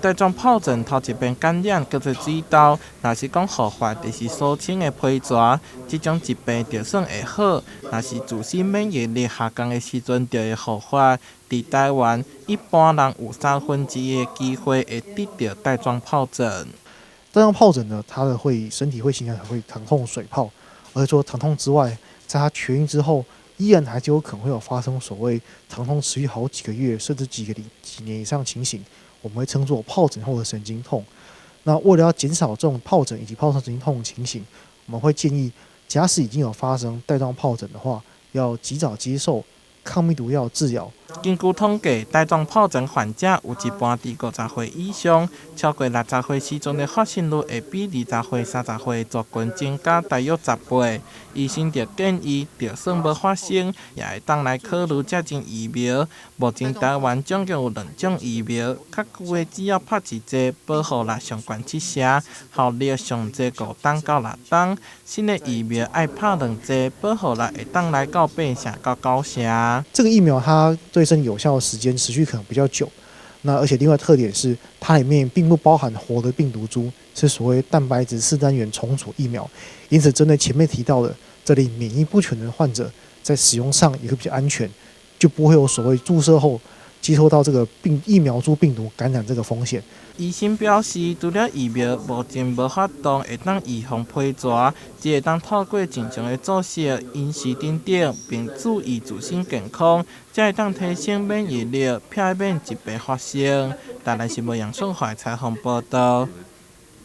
帶狀疱疹頭一遍感染叫做水痘，若是講復發，就是俗稱的皮蛇。這種疾病就算會好，若是自身免疫力下降的時陣，就會復發。佇台灣，一般人有1/3的機會會得著帶狀疱疹。帶狀疱疹呢，它的會身體會形成會疼痛水泡，而且說疼痛之外，在它痊癒之後，依然還是有可能會有發生所謂疼痛持續好幾個月，甚至幾個禮幾年以上情形，我們會稱作疱疹後的神經痛。那為了要減少這種疱疹以及疱疹神經痛的情形，我們會建議，假使已經有發生帶狀疱疹的話，要及早接受抗病毒藥治療。根據統計，帶狀疱疹患者有一半佇50歲以上，超過60歲時陣的發生率會比20歲、30歲族群增加大約10倍。醫生就建議，就算無發生，也會當來考慮接種疫苗。目前台灣總共有兩種疫苗，較久的只要拍一劑，保護力上懸七成，效力上濟5冬到6冬。新的疫苗愛拍兩劑，保護力會當來到8成到9成。這個疫苗它對身體有效的時間持續可能比較久，那而且另外特點是它裡面並不包含活的病毒株，是所謂蛋白質四單元重組疫苗，因此針對前面提到的這類免疫不全的患者，在使用上也會比較安全，就不會有所謂注射後接受到這個病疫苗株病毒感染這個風險。醫生表示，除了疫苗，目前無法度會當預防皮蛇，只會當透過正常的作息、飲食等等，並注意自身健康，才會當提升免疫力，避免疾病發生。台南新聞楊順懷採訪報導。